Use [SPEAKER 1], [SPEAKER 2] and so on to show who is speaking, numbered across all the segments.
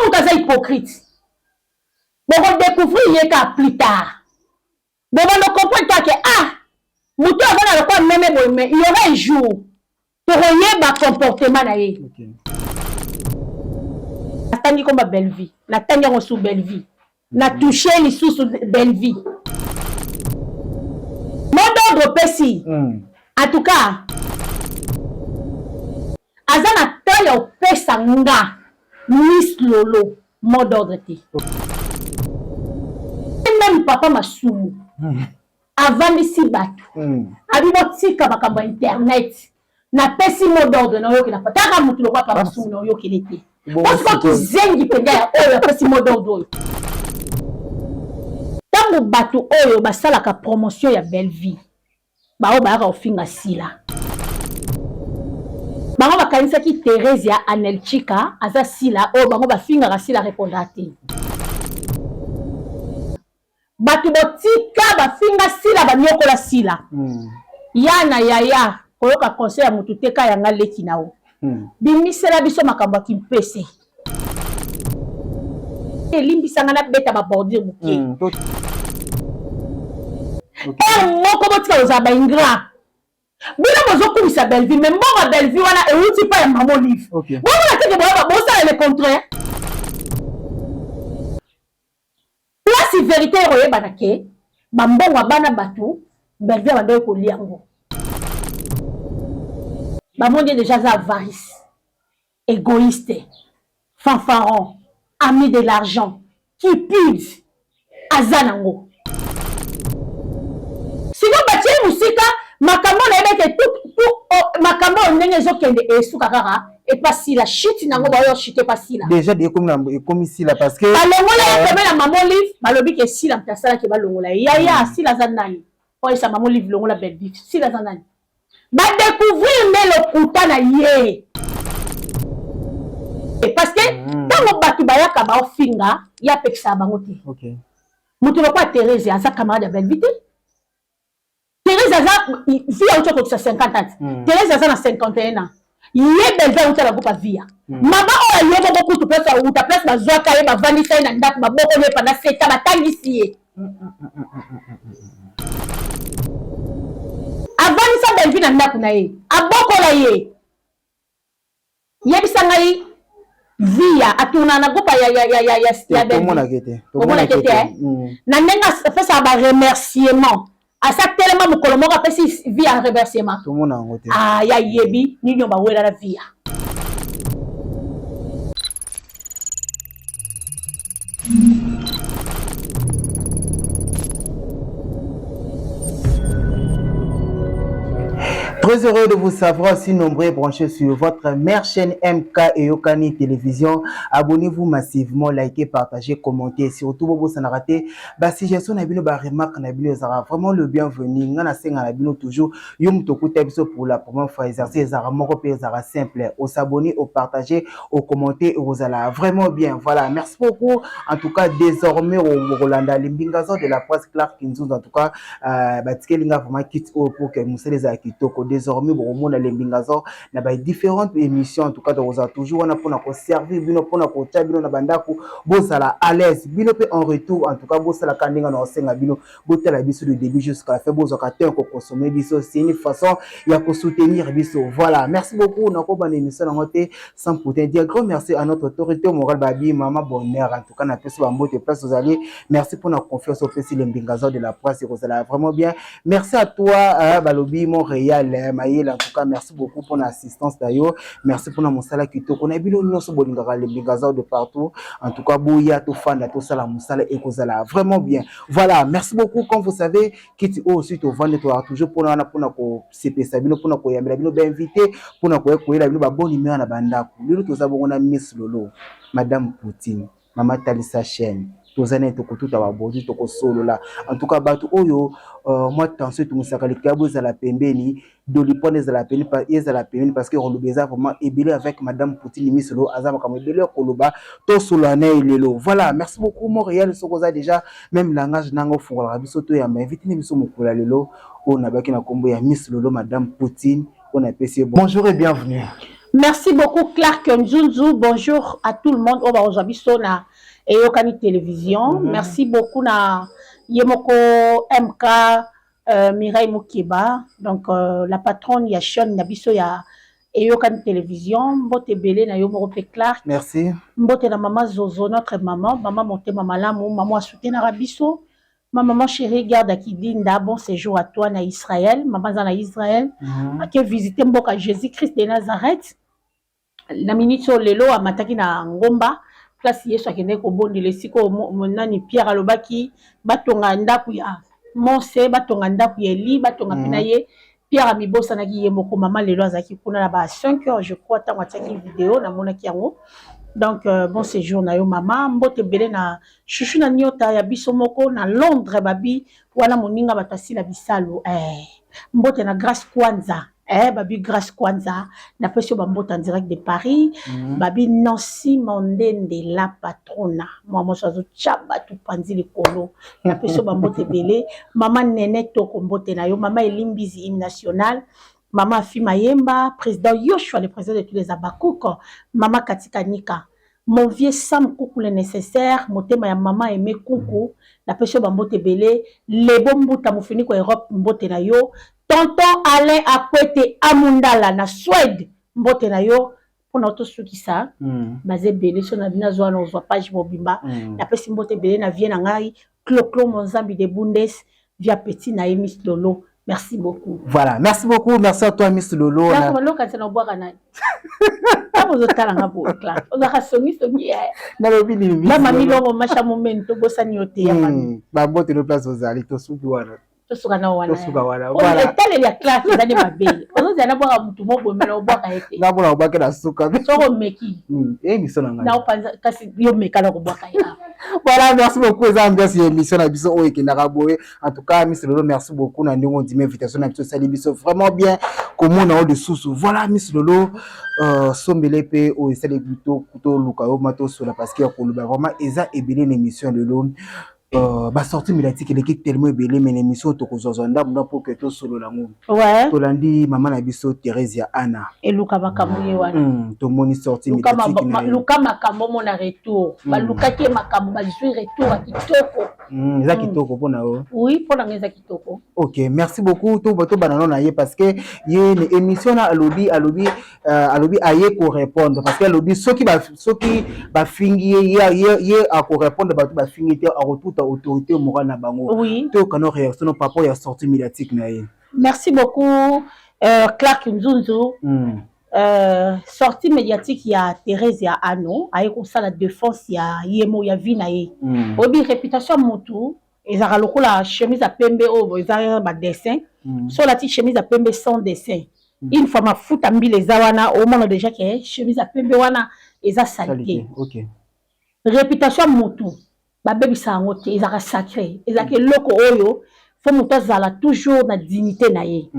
[SPEAKER 1] Moto aza hypocrite, bokodécouvrir ye ka plus tard. Bobanda comprendre kaka ke ah, moto avanda lokola meme boye, mais il y aura un jour tokoyeba comportement na ye. Natangi komba Bellevie, natangi yango su Bellevie, na touche lisusu Bellevie, mot d'ordre opesi. En tout cas aza na temps ya opesa nga Miss Lolo mot d'ordre te. Même papa Masumu avandisi bato, abi botika makambo ya internet, napesi mot d'ordre na oyokela taka motu lokwa papa Masumu na oyokele te. Osiko kizengi mpenza ya oyo apesi mot d'ordre oyo. Ntango bato oyo basalaka promotion ya Bellevie, bao bayaka kofinga Sila, bango bakanisaki Theresia Anelchika aza Sila oyo bango bafingaka. Sila répondra te. Bato botika bafinga Sila, banyokola Sila. Ya na yaya koyoka conseil ya motu te, ka yanga leki na o. Bimisela biso makambo ya kimpese, elimbisanga nabeta babordure moke. Heure moko botika kozala baingrat. Bino bozokumisa Bellevue, mais mbongo ya Bellevue wana euti pa ya mama Olive. Bomona teke boyaba bosala le contraire. Place vérité ekoyebana ke bambongo ya bana bato, Bellevue abandaki kolia yango. Bamoni déjà aza avarice, égoïste, fanfaron, ami de l'argent, cupide aza nango. Sikoyo batie mosika makambo nayebi ete makambo oyo ndenge ezokende esuka kaka epa Sila. Shiti nango baoyo shite epa Sila.
[SPEAKER 2] Déjà de ekomi Sila parce que
[SPEAKER 1] balongola ye pembe na mama Olive. Balobi ke Sila moto asalaki balongola ye. Yaya, Sila aza nani po ayesa mama Olive longola Bellevue? Sila aza nani? Badécouvrir nde lokuta na ye, parce que ntango bato bayaka baofinga ye, apekisaka bango te. Moto lokola Therese aza camarade ya Bellevue te. Therese aza vie auti okokisa 50 ans. Therese aza na 51 ans. Ye Bellevue auti na groupe avia. Mama oyo aye moko kutu, place auta, place bazwaka ye, bavandisa ye na ndako, babokoli ye pendant 7 ans, batangisi ye, avandisa Bellevue na ndako na ye, abokola ye. Yebisa ngai, via atournaka na groupe ya
[SPEAKER 2] Bellevue,
[SPEAKER 1] omonaki te na ndenge apesaka baremerciement? Asa telema mokolo moko apesi via remerciement?
[SPEAKER 2] Tomona yango te.
[SPEAKER 1] Ah, ya yebi nini bawela na via.
[SPEAKER 2] Très heureux de vous savoir si nombreux branchés sur votre mère chaîne MK et Yokani Télévision. Abonnez-vous massivement, likez, partagez, commentez. Surtout, bobo raté. Ba suggestion na bino, ba remarque na bino, ezara vraiment le bienvenu. Nga na senga na bino toujours. Yo muto kuta biso pour la première fois, exercer ezara moko pe ezara simple. Au s'abonner, au partager, au commenter, ozala vraiment bien. Voilà, merci beaucoup. En tout cas, désormais au Rolanda Limbingazo de la presse Clark Kinzunz, en tout cas, batikeli nga vraiment kit oyo pour que mosala ezala kitoko. Désormais bokomona Lembingazo na ba différentes émissions. En tout cas tokozala toujours wana mpona koservir bino, mpona kotia bino na bandako, bozala à l'aise. Bino mpe en retour, en tout cas bosalaka ndenge na osenga bino, botala biso du début jusqu'à la fin, bozwaka te kokonsommer biso, c'est une façon ya kosoutenir biso. Voilà, merci beaucoup. Nakobana émission nango te sans pourtant dire grand merci à notre autorité morale, babi mama Bonheur. En tout cas napesi bambote place ozali. Merci mpona confiance opesi Lembingazo de la presse, ekozala vraiment bien. Merci à toi, balobi Montréal Mayele. En tout cas merci beaucoup mpona assistance na yo, merci mpona mosala kitoko na bino nyonso bolingaka Lembingazo de partout. En tout cas boya tofanda, tosala mosala, ekozala vraiment bien. Voilà, merci beaucoup. Comme vous savez, kiti oyo aussi tovandi, toyaka toujours mpona wana, mpona kosepesa bino, mpona koyambela bino bainvité, mpona koya koyela bino babonne humeur na bandako. Lelo toza bongo na Miss Lolo, Madame Poutine, mama talisa chaîne. Toza nini, tokotuta babodi, tokosolola. En tout cas bato oyo mwa tension etungisaka likabu ezala pembeni, Doliprane ezala pembeni, ezala pembeni, parce que koloba eza vraiment ebele avec Madame Poutine. Miss Lolo aza makambo ebele ya koloba, tosolola na ye lelo. Voilà, merci beaucoup Montréal. Soki oza déjà même langage nanga, ofungolaka biso, toyamba invité na biso mokolo ya lelo oyo nabaki na nkombo ya Miss Lolo, Madame Poutine, oyo napesi ye bonjour et bienvenue.
[SPEAKER 1] Merci beaucoup, Clark Nzunzu. Bonjour à tout le monde oyo bakozwa biso na Eyokani Télévision. Merci beaucoup na ye moko MK, Mireille Mukeba, donc la patronne ya chaîne na biso ya Eyokani Télévision. Mbote ebele na yo moko mpe, Clark.
[SPEAKER 2] Merci.
[SPEAKER 1] Mbote na mama Zozo, notre maman, mama motema malamu, mama asoutenaka biso, ma maman chérie Garde Kidinda. Bon séjour à toi na Israël. Mama aza na Israël, ake visiter mboka Jésus Christ de Nazareth. Na miniti oyo lelo amataki na ngomba, place Yesu akendeki kobondela, esika nani Pierre alobaki batonga ndako ya Mose, batonga ndako ya Eli, batonga mpe na ye. Pierre amibosanaki ye moko. Mama lelo azalaki kuna na ba 5 heures, je crois, ntango atiaki video, namonaki yango. Donc bon séjour na yo, mama. Mbote ebele na Shushu na Nyota ya biso moko na Londres, babi wana moninga bato asila bisalo. Mbote na Grâce Kwanza, babi Grâce Kwanza, napesi yo bambote en direct de Paris. Babi Nancy Mondende, la patrona, mwa moso azotya bato panzi likolo, napesi yo bambote ebele. Mama Nene Toko, mbote na yo. Mama Elimbizi, hymne national, mama Afi Mayemba, président Yoshua, le président de tous les Abakouk, mama Katika Nika, mon vieux Sam Kuku, le nécessaire, motema ya mama Aime Kuku, napesi yo bambote ebele. Lebo Mbuta Mofiniko Europe, mbote na yo. Tonton Alain Akwete Amundala na Swede, mbote na yo. Mpona tosukisa, baza ebele, so na bino azwa na ozwa page mobimba. Napesi mbote ebele na vie na ngai Cloclo Monzambi de Bundes, via petit na ye Miss Lolo. Merci beaucoup.
[SPEAKER 2] Voilà, merci beaucoup. Merci à toi, Miss Lolo.
[SPEAKER 1] Lokanisa na obwaka nani? Ntango ozotalanga boye, Clark, ozalaka songisongi.
[SPEAKER 2] Nalobi nini?
[SPEAKER 1] Bamami Longo Masha Momeni, tobosani yo te ya mami.
[SPEAKER 2] Bambote no place ozali, tosuki wana.
[SPEAKER 1] Tosuka na wana.
[SPEAKER 2] Tosuka wana, voilà.
[SPEAKER 1] Etaleli ya classe eza nde mabe. Ozozala na bwaka motu mo boye, mena obwaka ye te.
[SPEAKER 2] Nga mpona obwake na suka.
[SPEAKER 1] Soko omeki.
[SPEAKER 2] Émission na ngai.
[SPEAKER 1] Na opanza, kasi yo meka na kobwaka ye awa.
[SPEAKER 2] Voilà, merci beaucoup. Eza ambiance ya émission na biso oyo ekendaka boye. En tout cas, Miss Lolo, merci beaucoup na ndenge ondimi invitation na biso. Esali biso vraiment bien komona oyo lisusu. Voilà, Miss Lolo, sombele mpe oyo esali toluka yo ma tosola, parce que ya koloba vraiment eza ebele na émission ya lelo. Basortie médiatique eleki tellement ebele, mais na émission tokozwazwa ndambo nda mpo ke tosolola yango. Tolandi mama na biso Thérèse ya Ana.
[SPEAKER 1] Eluka makambo ye wana.
[SPEAKER 2] Tomoni sortie médiatique na ye.
[SPEAKER 1] Luka makambo, omona retour. Balukaki ye makambo, bazwi retour ya kitoko.
[SPEAKER 2] Eza kitoko mpona yo?
[SPEAKER 1] Oui, mpo na ngai eza kitoko.
[SPEAKER 2] Ok, merci beaucoup. Tobanda nano na ye, parce que ye na émission na alobi aye korépondre, parce que alobi soki bafingi ye, akorépondre bato bafingi te, akotuta autorité morale na bango. Toyokana réaction no par rapport ya sortie médiatique na ye.
[SPEAKER 1] Merci beaucoup, Clark Nzunzu. Sortie médiatique ya Thérèse ya Ano, aye kosala défense ya ye mo ya vie na ye. Oyebi, réputation ya motu ezalaka lokola chemise ya pembe oyo eza badessin. So olati chemise ya pembe sans dessin, une fois mafuta mbila eza wana, omona déjà ke chemise ya pembe wana eza saleté. Réputation ya motu, babebisa yango te, ezalaka sacré, ezalaka eloko oyo fo moto azala toujours na dignité na ye.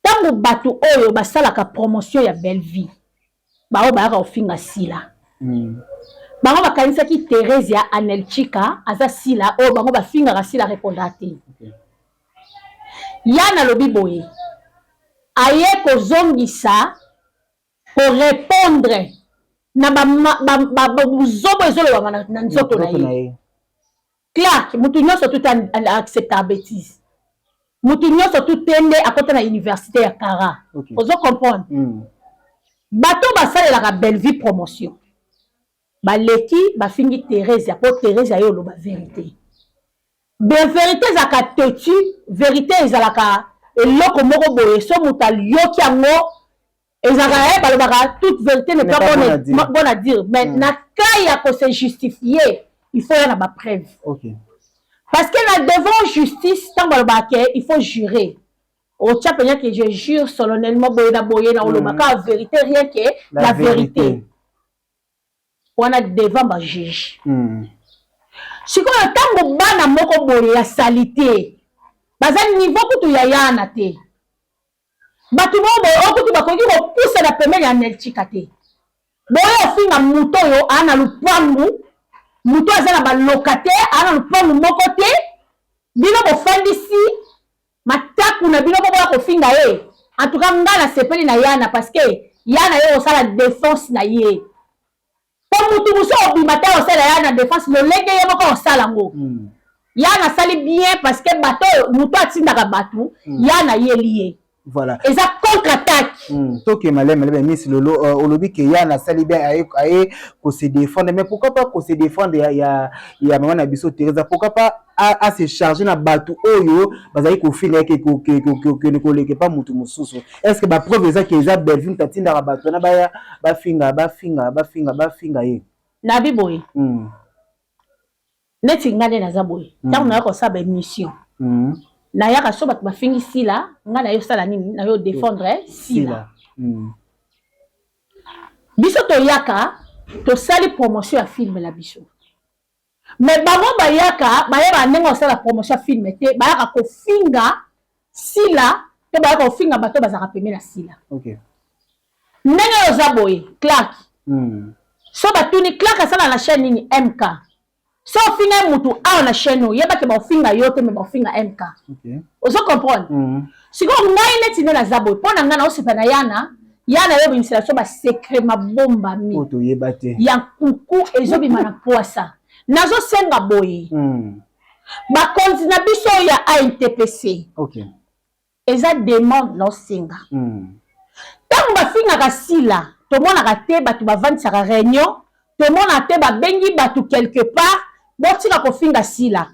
[SPEAKER 1] Ntango bato oyo basalaka promotion ya Belle Vie, bao bayaka kofinga Sila, bango bakanisaki Thérèse ya Anelchika aza Sila oyo bango bafingaka. Sila répondra te. Ya nalobi boye, aye kozongisa, korépondre na buzobo ezolobama na nzoto na ye. Clark, motu nyonso tu te accepta bétise, motu nyonso tu te nde akota na université ya kara. Ozo comprendre? Bato basalelaka Bellevue promotion baleki, bafingi Thérèse po Thérèse aye oloba vérité. Vérité ezalaka têtu, vérité ezalaka eloko moko boye, so moto ayoki yango ezalaka ye. Balobaka toute vérité n'est pas bonne à dire, mais na cas ya kose justifier, il faut ya na bapreuve, parce que na devant justice, ntango balobaka ke il faut jurer, otia mpenza ke je jure solennellement boye na boye na olobaka vérité, rien que la vérité wana devant bajuge. Sikoyo ntango bana moko boye ya saleté baza niveau kutu ya yana te, bato moko boye oyo kutu bakoki kopusana pembeni ya Nelchika te, boye ofinga moto oyo aa na lupangu, moto aza na balocataire, aa na lupangu moko te, bino bofandisi mataku na bino mpo boya kofinga ye. En tout cas, nga nasepeli na yana parce que Ya na ye kosala défense na ye, po mutu mosusu obima te osala ya na défense lolenge ye moko osala yango. Ya nasali bien parce que bato oyo moto atindaka bato, ya nayeli ye. Eza contre attaque.
[SPEAKER 2] Toke maleme maleme, Miss Lolo. Olobi ke ya nasali bien, aye kose défendre, mais pourquoi pas kose défendre ya mama na biso Teresa? Pourquoi pas a se charger na bato oyo bazali kofinga ye, kokende koleka pa motu mosusu? Est ce que bapreuve eza ke eza Bellevue moto atindaka bato wana baya bafinga, bafinga, bafinga, bafinga ye?
[SPEAKER 1] Nabi boye, neti nga nde naza boye, ntango naya kosala baémission, nayaka so bato bafingi Sila, nga nayo osala nini? Nayo défendre Sila. Biso toyaka, tosali promotion ya film na biso, mais bango bayaka, bayebaka ndenge kosala promotion ya film te. Bayaka kofinga Sila to bayaka kofinga bato bazalaka pembeni na Sila. Ndenge oyo oza boye, Clark, so batuni Clark asala na chaîne nini, MK. So ofinga ye mutu awa na chaîne oyo, yebaki baofinga yo te, mais baofinga MK. Ozo comprendre? Sikoyo ngai neti nde naza boye, mpo na ngai naosepa na yana yana yo obimisela so basecret mabombami
[SPEAKER 2] oyo toyeba te.
[SPEAKER 1] Ya nkuku ezobima na poisa. Nazosenga boye, bakonzi na biso oyo ya ANTPC, eza demande naosenga. Ntango bafingaka Sila, tomonaka te bato bavandisaka réunion, tomona te babengi bato quelque part: botika kofinga Sila.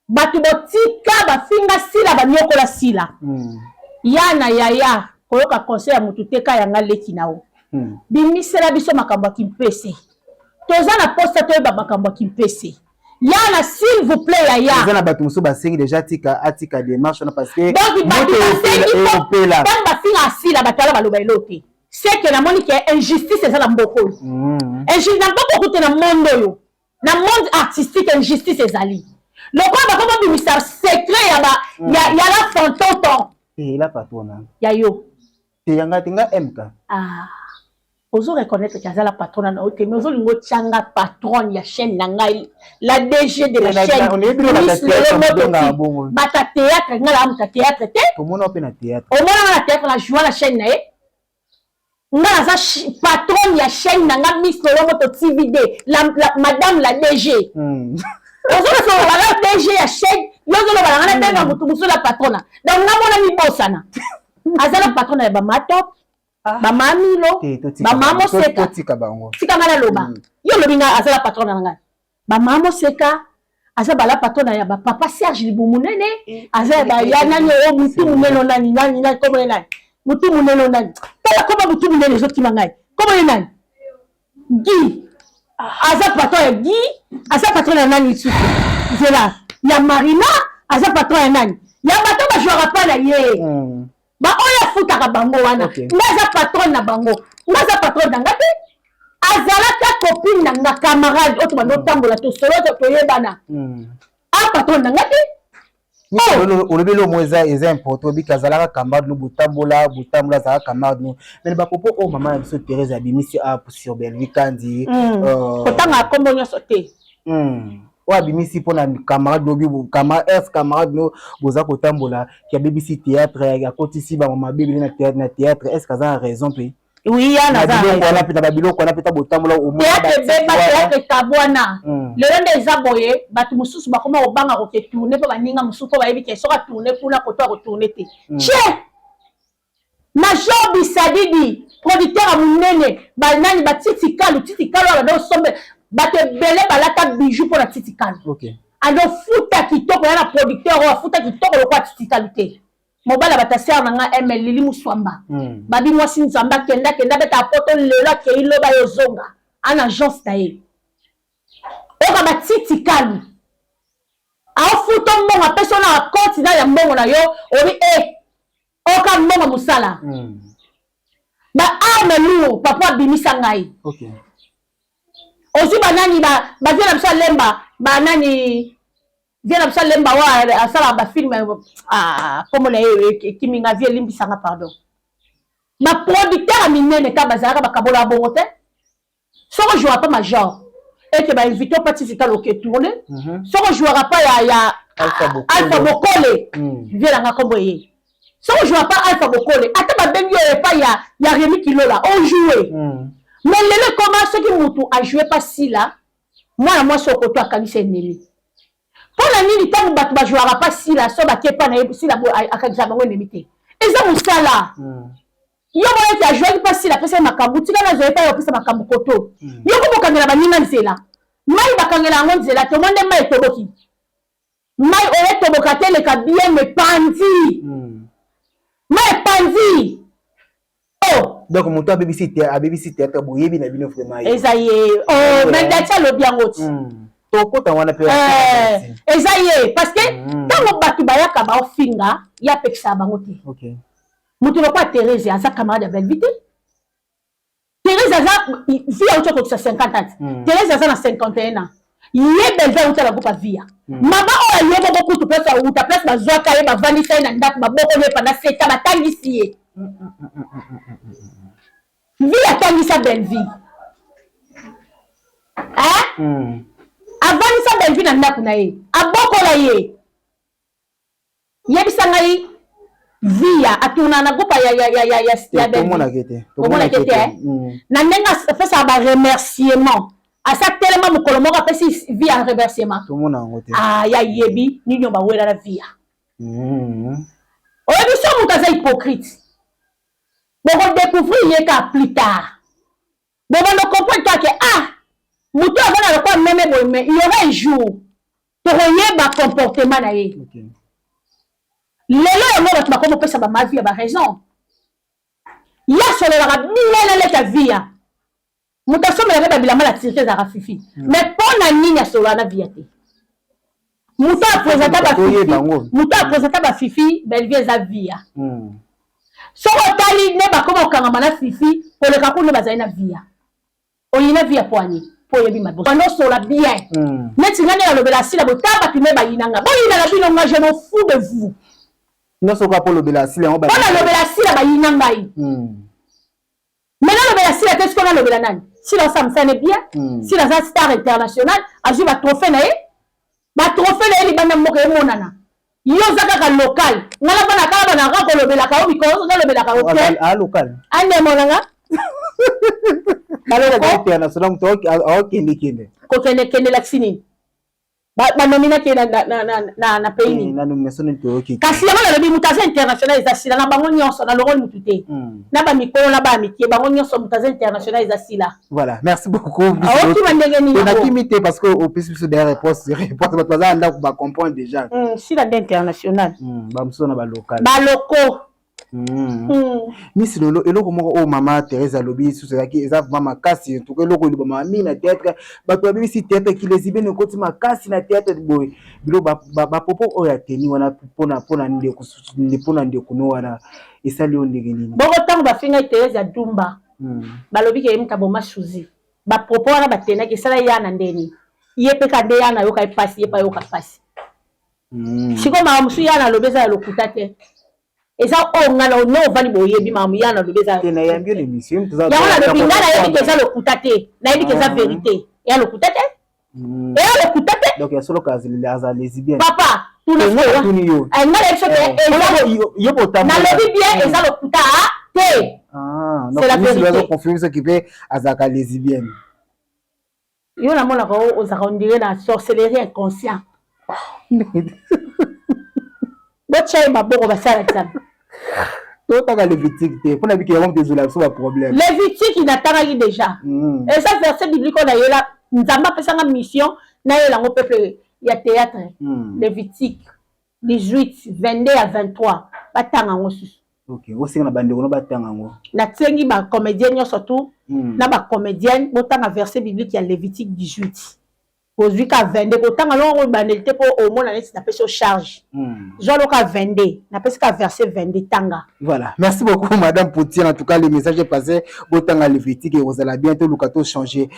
[SPEAKER 1] Bato botika bafinga Sila, banyokola Sila. Ya na yaya koyoka conseil ya motu te, ka yanga leki na yo. Bimisela biso makambo ya kimpese. Toza na posa toyeba makambo ya kimpese. Yana, s'il vous plaît, yaya.
[SPEAKER 2] Eza na bato mosusu basengi déjà atika, atika démarche wana, parce que
[SPEAKER 1] donc bato basengi
[SPEAKER 2] opela.
[SPEAKER 1] Ntango bafinga Asila, bato ala baloba elo te. Seke namoni ke injustice eza na mboka oyo. Injustice na mboka okute na monde oyo, na monde artistique, injustice ezali. Lokola bako bobimisa secret ya, ba, ya la fantonton.
[SPEAKER 2] Ela patrona.
[SPEAKER 1] Ya yo.
[SPEAKER 2] Te, yanga te, nga MK.
[SPEAKER 1] Ah, ozo reconnaître ke aza la patronne na yo te, mais ozolinga otianga patronne ya chaîne na ngai, la DG de la chaîne. Miss Lolo Moto, bata théâtre, ngai naa moto ya théâtre te.
[SPEAKER 2] Tomona mpe na théâtre.
[SPEAKER 1] Omonanga na théâtre? Na joua na chaîne na ye? Nga naza patronne ya chaîne na nga, Miss Lolo Moto TVD, la madame la DG. Ozosolola na DG ya chaîne, yo ozoloba na nga nabenga motu mosusu la patrona. Donc nga mona mibosana, aza la patronne ya bamatop, bamamilo, bamamoseka.
[SPEAKER 2] Tika bango.
[SPEAKER 1] Tika nga naloba. Yo olobi nga aza la patronne na ngai, bamamoseka aza bala patronne ya bapapa Serge Libu monene, aza ya baya nani oyo mutu monene nani nani nani, komone nani, mutu monene nani, tala koma mutu monene ezokima ngai, komone nani, Guy. Aza patron ya Guy, aza patron ya nani lisusu, nzela ya Marina, aza patron ya nani, ya bato bajwaka pa na ye, baoyo afutaka bango wana. Nga aza patron na bango? Nga aza patron na nga te. Azalaka copine na nga, camarade oyo tobanda otambola, tosolo, toyebana. A patron na nga te.
[SPEAKER 2] Olobi eloko eza important. Obiki azalaka camarade no, botambola, botambola, azalaka camarade no, mais bapropos oyo mama na biso Thérèse abimisi a sur Bellevue Kandi.
[SPEAKER 1] Kotanga kombo nyonso te.
[SPEAKER 2] Oyo abimisi mpona camarade lobi, ex camarade no, boza kotambola, ki abebisi théâtre, akotisi bango mabe ebele na théâtre, est ce que aza na raison mpe?
[SPEAKER 1] Oui, ya
[SPEAKER 2] na biloko wana mpe, na babiloko wana mpe ta botambola.
[SPEAKER 1] Théâtre ebeba, théâtre ekabwana. Lelo nde eza boye, bato mosusu bakoma kobanga koke tourner mpo baninga mosusu, mpo bayebi ke soki atourne kuna, koto akotourne te. Tie Major Bisadidi, producteur ya monene, banani, batitikalu titikalu oyo banda osombe bato ebele balata bijou mpo na titikalu. Azofuta kitoko ya na producteur oyo afuta kitoko lokola titikalu te. Mobali ya bato asere na nga ml Lili Muswamba. Babi mwasi Nzambe akenda akenda abeta poto, lelo akei, loba ye ozonga ana agence na ye oyoka batitikalu aofuta mbongo, apesi yo na compte na ya mbongo na yo, obi e oka mbongo mosala. Baarme lourd, papa abimisa ngai. Ozwi banani, bavie na biso alemba, banani, vie na biso alemba oyo asalaka bafilm, kombo na ye ekiminga, vie elimbisanga, pardon. Baproducteur ya minene ka bazalaka bakabola ya bongo te. Soki ojouaka pa Major eke bainvite opa titikala oke tourne. Soki ojouaka pa ya Alpha Bokole, vie nanga kombo eye. Soki ojouaka pa Alpha Bokole, ata babengi yo epai ya Remy Kilola, ojoue. Mais lelo ekoma soki mutu ajoue pa Sila, mwana mwasi okoto akangisa ennemi. Mpo na nini ntango bato bajouaka pa Sila, so bake pa na ye Sila akangisa bango ennemi te? Eza mosala. Yo mona ete ajouaki pa Sila, apesa ye makambo, tika nazwa ye pa ye opesa makambo koto. Yo kokokangela baninga nzela. Mai bakangela yango nzela te, omoni nde mai etoboki. Mai oyo etoboka te eleka bien mais panzi. Mai epanzi. Oh.
[SPEAKER 2] Donc moto abebisi te, abebisi théâtre boyebi na bino vraiment ye.
[SPEAKER 1] Eza ye. Oh, mais Dati alobi yango ti.
[SPEAKER 2] Tokota wana pe.
[SPEAKER 1] Eza ye parce que ntango bato bayaka baofinga, ye apekisaka bango te. Moto lokola Thérèse aza camarade ya Bellevue te. Thérèse aza vie auti okokisa 50 ans. Thérèse aza na 51 ans. Ye Bellevue auti na groupe Via. Mama oyo ye moko kutu place auta, place bazwaka ye, bavandisa ye na ndako, babokoli ye pendant 7 ans, batangisi ye. Vie atangisa Bellevue. Hein? Avandisa Bellevue na ndako na ye. Abokola ye. Yebisa ngai Via atourna na groupe ya
[SPEAKER 2] Bellevue.
[SPEAKER 1] Omonaki te? Na ndenge apesaka ba remerciement. Asa telema mokolo moko apesi Via remerciement.
[SPEAKER 2] Tomona yango te.
[SPEAKER 1] Ah, ya yebi nini bawela na Via. Oyebi so moto aza hypocrite. Boko découvrir ye ka plus tard. Bobando comprendre kaka ke ah moto aza na lokola meme boye, mais il y aura un jour tokoyeba comportement na ye. Lelo yango bato bakomi kopesa ba ma vie ya ba raison. Ye asololaka bien na leki ya Via. Moto asomelaka ba bilamba na Turquie ezalaka Fifi. Mais mpo na nini asololaka na Via te? Moto apresenta ba Fifi, moto apresenta ba Fifi Bellevue eza Via. Soki otali nde bakoma kokangama na Fifi koleka kuna bazali na Via. Oyina Via po ani? Po oyebi mabe. Bando osola bien. Neti nga nde nalobela Sila boye, ta bato nde bayina nga. Boyina na bino nga, je m'en fous de vous.
[SPEAKER 2] Nyonso kaka po olobela Sila yango
[SPEAKER 1] Po nalobela Sila bayina ngai. Mais nalobela Sila te, sikoyo nalobela nani? Sila osala mosala ne bien. Sila aza star international, azwi ba trophée na ye. Ba trophée na ye libanda mboka emonana. Yo oza kaka local. Nga na bana kaka bana kaka kolobelaka yo mikolo nyonso nalobelaka yo te.
[SPEAKER 2] A local.
[SPEAKER 1] Andemo na nga.
[SPEAKER 2] Baloko international moto akokende kende.
[SPEAKER 1] Kokende kende lakisi nini? Banominaki ye na pays nini?
[SPEAKER 2] Na nomination nini toyoki?
[SPEAKER 1] Kasi yango nalobi moto aza international eza Sila na bango nyonso, nalongoli motu te. Na bamikolo na baya mike, bango nyonso moto aza international eza Sila.
[SPEAKER 2] Voilà, merci beaucoup.
[SPEAKER 1] Okima ndenge nini?
[SPEAKER 2] Nakimi te parce que opesi biso derrière réponse, réponse bato baza na ndako ba comprendre déjà.
[SPEAKER 1] Sila nde international.
[SPEAKER 2] Bamosusu na ba local.
[SPEAKER 1] Baloko.
[SPEAKER 2] Miss Lolo, eloko moko oyo mama Thérèse alobi susu ezalaki eza vraiment makasi, en tout cas eloko elobama mingi na théâtre, bato babebisi théâtre kilezibene ekoti makasi na théâtre boye, bilo ba propos oyo ateni wana mpona ndeko no wana esali yo ndenge nini?
[SPEAKER 1] Bongo ntango bafingai Thérèse ya Dumba, balobi ke ye moto aboma Suzy, ba propos wana batenaki esala ya na ndeni ye mpe ka nde ya nayoka ye pasi, ye mpe ayoka pasi. Sikoyo makambo mosusu ya nalobi eza ya lokuta te. Eza oyo nga na no ovandi boyebi makambo ya nalobi eza
[SPEAKER 2] te. Nayambi yo na émission.
[SPEAKER 1] Yango nalobi nga nayebi ke eza lokuta te, nayebi ke eza vérité, eya lokuta te, eya lokuta te.
[SPEAKER 2] Donc ya solo aza lesbienne.
[SPEAKER 1] Papa,
[SPEAKER 2] tuna yo.
[SPEAKER 1] Nga nayebi soki nalobi bien eza lokuta te.
[SPEAKER 2] C'est la vérité. Confirme soki mpe azalaka lesbienne.
[SPEAKER 1] Yo namonaka ozalaka on dirait na sorcellerie inconscient. Botia ye maboko basala nzambe.
[SPEAKER 2] Totanga Lévitique te mpona biki yango moto ezwela biso baproblème.
[SPEAKER 1] Lévitique natangaki déjà. Eza verset biblique oyo nayela nzambe apesanga mission nayela yango peuple ya théâtre. Lévitique 18 22 à 23 batanga yango susu.
[SPEAKER 2] Ok, osenga na bandeko no batanga yango.
[SPEAKER 1] Nasengi ba comédien nyonso tout na ba comédienne botanga verset biblique ya Lévitique 18. Ozwi ka 22 kotanga longo ebandeli te mpo omona neti napesi yo charge. Zwa loka 22, napesi ka verset 22 tanga.
[SPEAKER 2] Voilà, merci beaucoup madame Poutine. En tout cas, le message est passé. Botanga Lévitique et ozala bientôt luka to changer.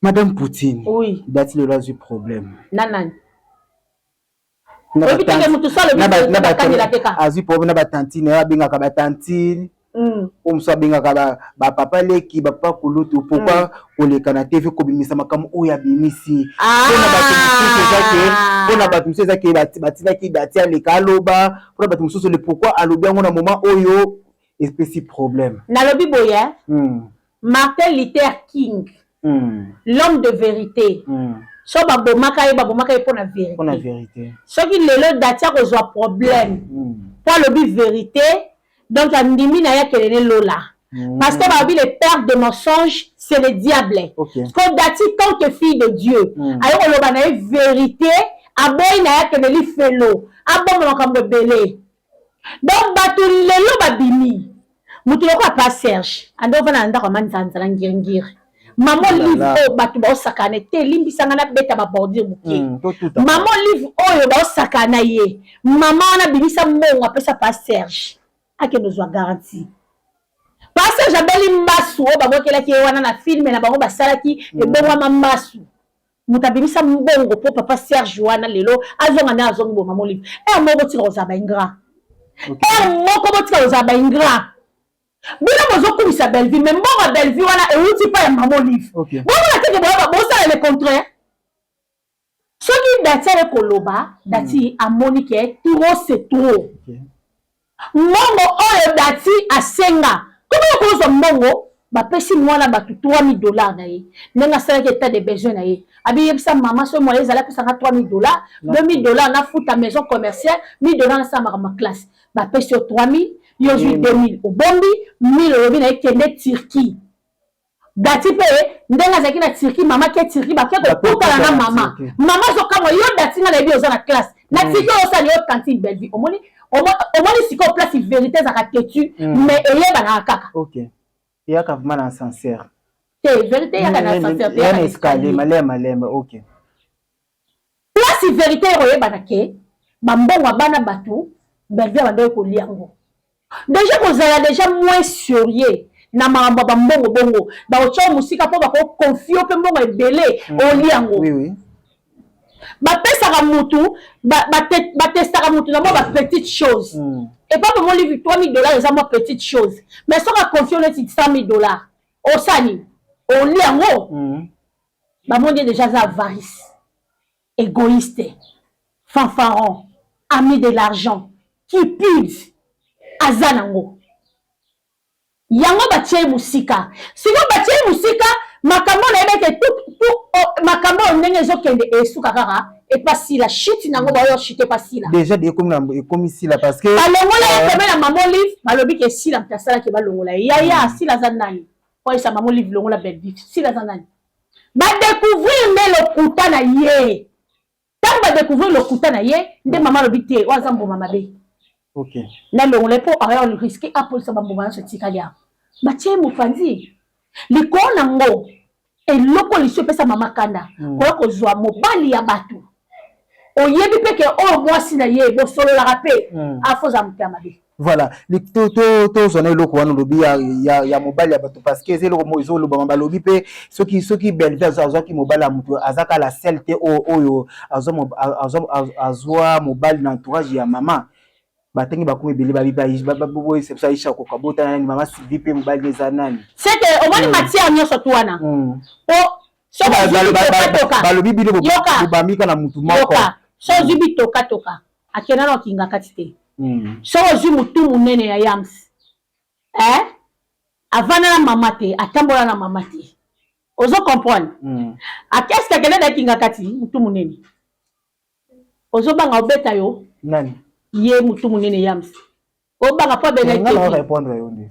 [SPEAKER 2] Madame Poutine.
[SPEAKER 1] Oui.
[SPEAKER 2] Dati lelo azwi problème.
[SPEAKER 1] Na nani? Oyebi te ke motu so alobi bakangela te ka.
[SPEAKER 2] Azwi problème na batantine, abengaka batantine. Oyo mosusu abengaka bapapa leki, bapapa kulutu. Pourquoi koleka na TV, kobimisa makambo oyo abimisi? Mpona bato mosusu eza ke, mpona bato mosusu eza ke batinaki Dati aleka aloba. Mpona bato mosusu, le pourquoi alobi yango na moment oyo epesi problème.
[SPEAKER 1] Nalobi boye: Martin Luther King, l'homme de vérité, so babomaka ye, babomaka ye mpona
[SPEAKER 2] mpona
[SPEAKER 1] vérité.
[SPEAKER 2] Vérité.
[SPEAKER 1] Soki lelo Dati akozwa problème mpo alobi vérité, donc andimi na ye akende ne lola, parce que balobi le père de mensonge, c'est le diable. Ko Dati, tant que fille de Dieu, aye koloba na ye vérité, aboyi na ye akende lifelo, abomba makambo ebele. Donc bato lelo babimi, moto lokola pa Serge ande ovanda na ndako ya manzanzala ngiringiri, mama Olive, oyo bato baosakana te, elimbisanga nabeta babordure moke. Mama Olive oyo baosakana ye, mama wana abimisa mbongo, apesa pa Serge akende ozwa garantie. Pa Serge abeli mbasu oyo babwakelaki ye wana na film na bango basalaki, ebongwama mbasu. Moto abimisa mbongo mpo papa Serge wana lelo azonga nde azongi. Bo mama Olive, heure moko botika kozala baingrat, heure moko botika kozala baingrat. Bino bozokumisa Bellevue, mais mbongo ya Bellevue wana euti pa ya mama Olive. Bomona teke boyaba bosala le contraire. Soki Dati ale koloba, Dati amoni ke trop c'est trop. Mbongo oyo Dati asenga, komi kozwa mbongo, bapesi mwana bato 3000 $ na ye, ndenge asalaki état de besoin na ye, abiyebisa mama so moye ezali, apesanga 3000 $, 2000 $ nafuta maison commerciale, 1000 $ nasala makambo ya classe. Bapesi yo 3000, yo ozwi 2000, obombi 1000, olobi na ye kende Turquie. Dati mpe ndenge azalaki na Turquie, mama ke Turquie, bake kokutana na mama. Mama azokamwa: yo Dati, nga nayebi oza na classe na Turquie, oyo osala yo tantine Bellevue. Omoni, omoni sikoyo place vérité ezalaka têtu, mais eyebanaka kaka.
[SPEAKER 2] Eyaka vraiment na ascenseur.
[SPEAKER 1] Te, vérité eyaka na ascenseur te.
[SPEAKER 2] Eya na escalier, maleme maleme, ok.
[SPEAKER 1] Place vérité ekoyebana ke bambongo ya bana bato, Bellevue abandaki kolia yango déjà, kozala déjà moins sérieux na makambo ya bambongo bongo, bakotia mosika mpo bakoconfier mpe mbongo ebele, olia yango. Bapesaka mutu, batestaka mutu na mwa bapetite chose. Epa bamoli 3000 $ eza mwa petite chose, mais soki aconfier neti 100 000 $, osani olia yango. Bamoni déjà aza avarice, égoïste, fanfaron, ami de l'argent, cupide, aza nango yango. Batie ye mosika. Sikoyo batie ye mosika, makambo nayebi ete makambo oyo ndenge ezokende, esuka kaka epasila shiti nango, baoyo shite epasila.
[SPEAKER 2] Déjà ekomi, ekomi sila parce que
[SPEAKER 1] Balongola ye pembe na mama Olive. Balobi ke Sila moto asalaki balongola ye. Yaya, Sila aza nani po ayesa mama Olive longola Bellevue? Sila aza nani? Badécouvrir nde lokuta na ye. Ntango badécouvrir lokuta na ye nde mama alobi te, oyo aza mbuma mabe, nalongola ye mpo aya risque apolisa bambuma nyonso etikali awa. Batie ye mopanzi likolo nango. Eloko liso epesa mama kanda, koya kozwa mobali ya bato, oyebi mpe ke oyo mwasi na ye bosololaka mpe, afoza moto ya mabe.
[SPEAKER 2] Voilà, tozwa na eloko wana olobi ya mobali ya bato, parce que eza eloko moko ezolobama. Balobi mpe soki Bellevue azwaki mobali ya moto, aza kaka la seule te oyo azwa mobali na entourage ya mama. Batangi bakomi ebele, babi boyesa Aisha koka botana nani, mama Sylvie mpe mobali eza nani.
[SPEAKER 1] C'est que omoni matière nyonso tu wana po
[SPEAKER 2] Balobi bino bobamika na mutu moko.
[SPEAKER 1] So ozwi bitokatoka, akenda na okinga kati te. Soki ozwi motu monene ya yams, eh? Avanda na mama te, atambola na mama te, ozo comprendre? Akeske akende na ekinga kati, motu monene ozobanga obeta yo.
[SPEAKER 2] Nani?
[SPEAKER 1] Ye motu monene yams, obanga mpo
[SPEAKER 2] abenga répondre yo nde.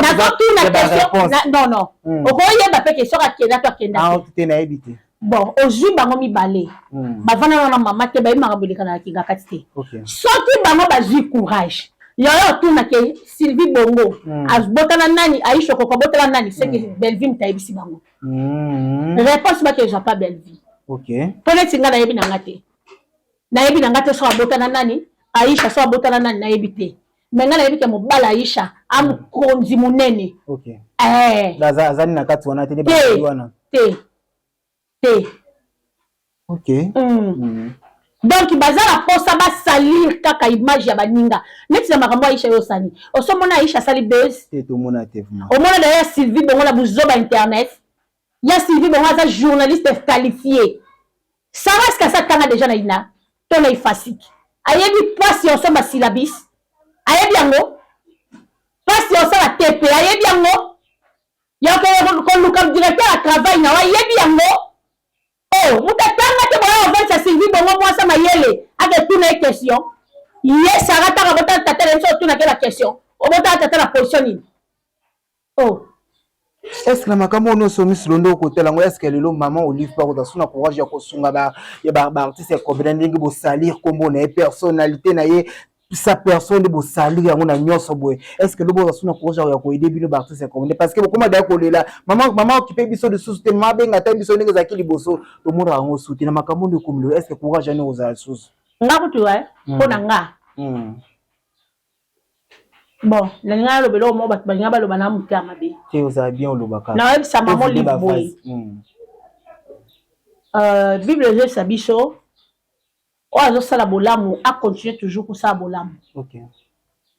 [SPEAKER 1] Nazotuna question. Non, non, okoyeba mpe ke soki akenda to akenda.
[SPEAKER 2] Te, nayebi te.
[SPEAKER 1] Bon, ozwi bango mibale, bavanda na mama te, bayebi makambo eleka na kinga kati te. Soki bango bazwi courage yayo otuna ke Sylvie Bongo abotana nani, Aisha Koko abotana nani, seke Bellevue moto ayebisi bango réponse, bake ezwa pa Bellevue. Mpo neti nga nayebi na nga te, nayebi na nga te soki abotana nani, Aisha so abotana nani, nayebi te. Me nga nayebi ke mobali Aisha amokonzi monene.
[SPEAKER 2] Azali na kati wana te?
[SPEAKER 1] Te, te, te. Donc baza na posa basalir kaka image ya baninga. Neti na makambo Aisha, yo osali, osomona Aisha asali buzz?
[SPEAKER 2] Te, tomona te vraiment.
[SPEAKER 1] Omona na ya Sylvie Bongo na buzoba internet ya Sylvie Bongo, aza journaliste qualifié. Sara eske asa tanga déjà na ina to na IFASIC? Ayebi mpasi ya osomba syllabus, ayebi yango mpasi ya osala TP, ayebi yango ya koluka directeur ya travail na yo, ayebi yango. O moto atanga te, boya ovandisa Sylvie Bongo, mwasa mayele, aketuna ye question. Ye Sara ntanga botala tata na biso, otunake ba question, obotala tata na position nini o.
[SPEAKER 2] Est ce que na makambo oyo nyonso, Miss Londo, okotala yango, est ce que lelo Mama Olive mpe akozala so na courage ya kosunga ya baartiste ya comédien, ndenge bosalir nkombo na ye, personnalité na ye, sa personne, nde bosalir yango na nyonso boye? Est ce que lobo oza so na courage ya koaider bino baartiste ya comédien? Parce que bokoma daya kolela mama, mama okipe biso lisusu te, mama abenga ata biso ndenge ezalaki liboso, tomonaka yango suti na makambo nde ekomi lelo. Est ce que courage yani kozala lisusu?
[SPEAKER 1] Nga kutu, mpo na nga, bon, nalinga naloba eloko moko, bato balinga baloba na motu ya mabe.
[SPEAKER 2] Te, ozala bien, olobaka.
[SPEAKER 1] Nayebisa Mama Olive boye: Bible ezoyebisa biso, oyo azosala bolamu acontinue toujours kosala bolamu.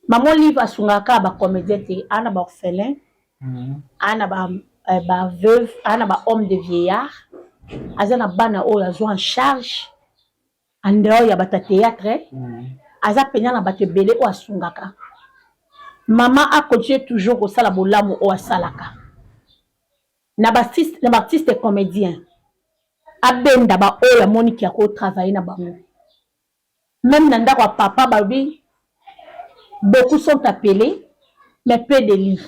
[SPEAKER 1] Mama Olive asungaka kaka bacomédien te, aa na baorphelin, aa na baveuve, aa na bahomme de vieillard, aza na bana oyo azwa en charge en dehors ya bato ya théâtre. Aza mpenza na bato ebele oyo asungaka. Mama acontinue toujours kosala bolamu oyo asalaka na baartiste comédien, abenda baoyo amoniki ya kotravaille na bango. Même na ndako ya papa, balobi beaucoup sont appelés mais peu d'élus.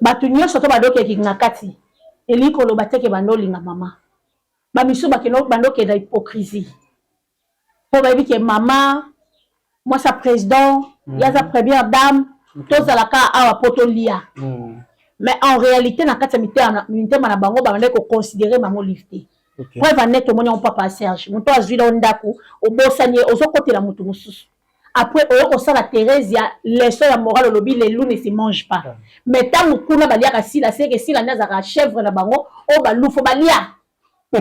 [SPEAKER 1] Bato nyonso to bandokeki na kati, elingi koloba teke bando olinga mama. Bamisusu bakende bandokenda hypocrisie mpo bayebi ke mama mwasi ya président, ye aza première dame, tozalaka awa mpo tolia. Mais en réalité, na kati ya mitema na bango, babandaki koconsidérer Mama Olive te. Preuve ane, tomoni yango, papa Serge, moto azwi lao ndako, obosani ye, ozokotela moto mosusu. Après oyo kosala Thérèse ya leçon ya morale, olobi le loup ne se mange pas. Mais ntango kuna baliaka Sila, seke Sila nde azalaka chèvre na bango oyo balufo balia.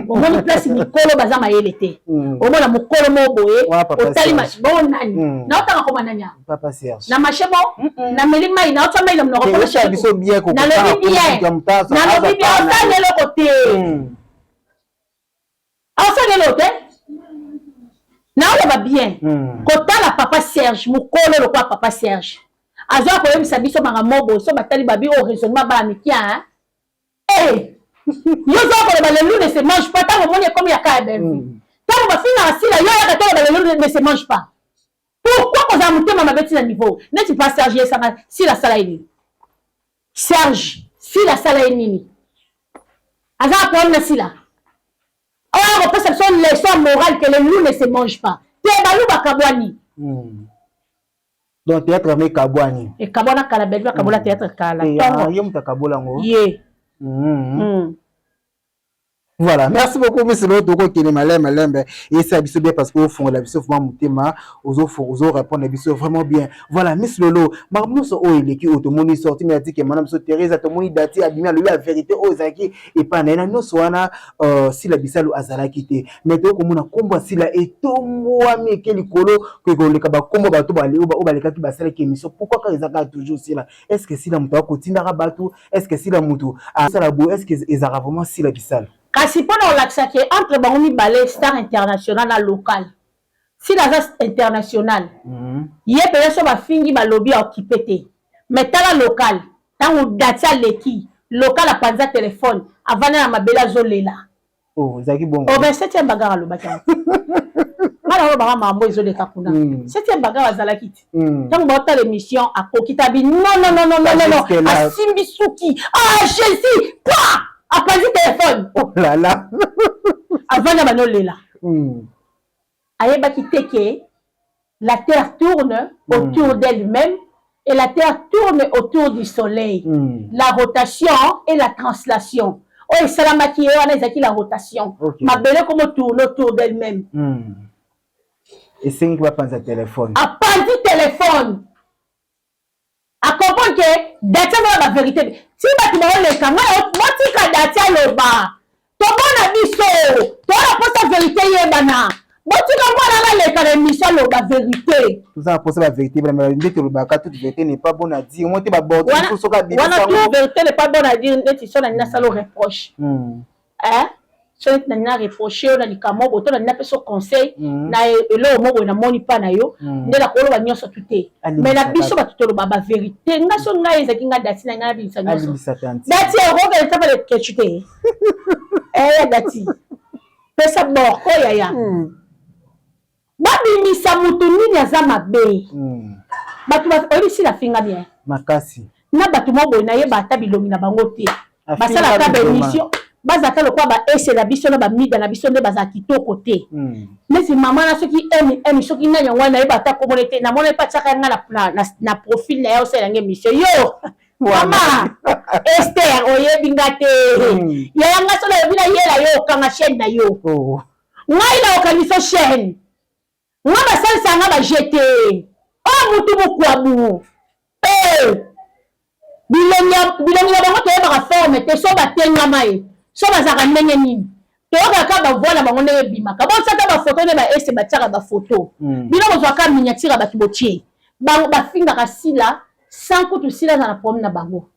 [SPEAKER 1] Omoni place mikolo baza mayele te. Omona mokolo moko boye, otali bo nani, naotanga koma nani na marché, bo nameli mai, naotya mai na monoko. Nalobi bien, nalobi bien, osali eloko te, osali eloko te. Naoloba bien, kotala papa Serge, mokolo lokola papa Serge azwa koyebisa biso makambo boye, so batali babi oyo raisonnement bana mikia. Yo oza koloba le loup ne se mange pas, ntango omoni ekomi ya kaya Bellevue, ntango bafingaka Sila, yo yaka toloba le loup ne se mange pas. Pourquoi kozala motema mabe ntina niveau neti pa Serge? Yesanga Sila asala ye nini? Serge, Sila asala ye nini? Aza na problème na Sila oyo akopesa biso leçon morale que le loup ne se mange pas te? Balu bakabwani.
[SPEAKER 2] Donc théâtre yango ekabwani?
[SPEAKER 1] Ekabwana kala. Bellevue akabola théâtre kala.
[SPEAKER 2] Ye moto akabola yango?
[SPEAKER 1] Ye.
[SPEAKER 2] Voilà, merci beaucoup, Miss Lo. Tokokende malembe malembe, esala biso bien parce que ofongola biso vraiment motema, ozo répondre biso vraiment bien. Voilà, Miss Lolo, makambo nyonso oyo eleki, oyo tomoni sorti médiatique emana biso Thérèse, tomoni Dati abimi, alobi ya vérité oyo ezalaki epai na ye. Na nyonso wana, Sila Bisalo azalaki te, mais tokomona nkombo ya Sila etombwami, eke likolo koleka bakombo bato oyo balekaki, basalaki émission. Pourquoi kaka eza kaka toujours Sila? Est ce que Sila moto akotindaka bato? Est ce que Sila moto asala boye? Est ce que ezalaka vraiment Sila Bisalo?
[SPEAKER 1] Kasi mpona kolakisa ke entre bango mibale, star international na local, Sila aza international. Ye mpenza so bafingi, balobi, aokipe te. Mais tala local, ntango Dati aleki local, apanza telefone, avanda na mabele, azolela.
[SPEAKER 2] Oh, ezalaki bongo?
[SPEAKER 1] Oh, ben septième bagarre alobaki yango. Nga na olobaka makambo ezoleka kuna. Septième bagarre azalaki te. Ntango baotala émission, akoki tabi non, non, non, non, non, non, asimbi suki, ah Jésus, pa apanzi telefone.
[SPEAKER 2] Oh là là.
[SPEAKER 1] Avanda, bano olela. Ayebaki te ke la terre tourne autour d'elle-même et la terre tourne autour du soleil. La rotation et la translation oyo esalamaki ye wana ezalaki la rotation. Mabele komo tourne autour d'elle-même.
[SPEAKER 2] Esengi bapanza telefone.
[SPEAKER 1] Apanzi telefone, acomprendre ke Dati azola bavérité ti bato baoleka. Ngai botika Dati aloba, tomona biso toala mposa vérité yebana. Botika mwana naleka na émission, aloba vérité.
[SPEAKER 2] Toza na posa bavérité nde tolobaka. Toute vérité n'est pas bonne à dire. Mo te babord.
[SPEAKER 1] Soki wana toute vérité n'est pas bonne à dire, neti so nalingi nasala reproche, hein, so neti nalingi na reproche oyo na likambo boye to nalingi napesa conseil na eloko moko boye namoni mpa na yo, nde nakoloba nyonso tu te. Mais na biso bato toloba bavérité. Nga so ngai ezalaki nga Dati na ngai, nabimisa nyonso. Dati okokende ta pale kechu te. Eya Dati, pesa borko yaya, babimisa motu nini aza mabe. Bato oyebi sila finga bien.
[SPEAKER 2] Makasi.
[SPEAKER 1] Na bato mo boye nayeba ata bilongi na bango te, basalaka baémission, bazalaka lokola baese na biso na bamida na biso nde bazala kitoko te. Neti mama na soki mm soki nani yango wana, nayeba ata komona te. Namona epe atiaka nga na profil na ye, osala yango émission. Yo mama Ester, oyebi nga te. Yaya, nga so nayebi, nayela yo okanga chaîne na yo. Ngai na okangisa chaîne, nga basalisaka nga bajete oyo mutu mokwabu. Bilongi na bango toyebaka forme te, so batengama ye, so bazalaka ndenge nini, toyokaka bavoix na bango ndenge ebimaka. Botiaka bafoto nde baese batiaka bafoto. Bino bozwaka miniature ya bato botie bango, bafingaka Sila sans kutu Sila aza na problème na bango.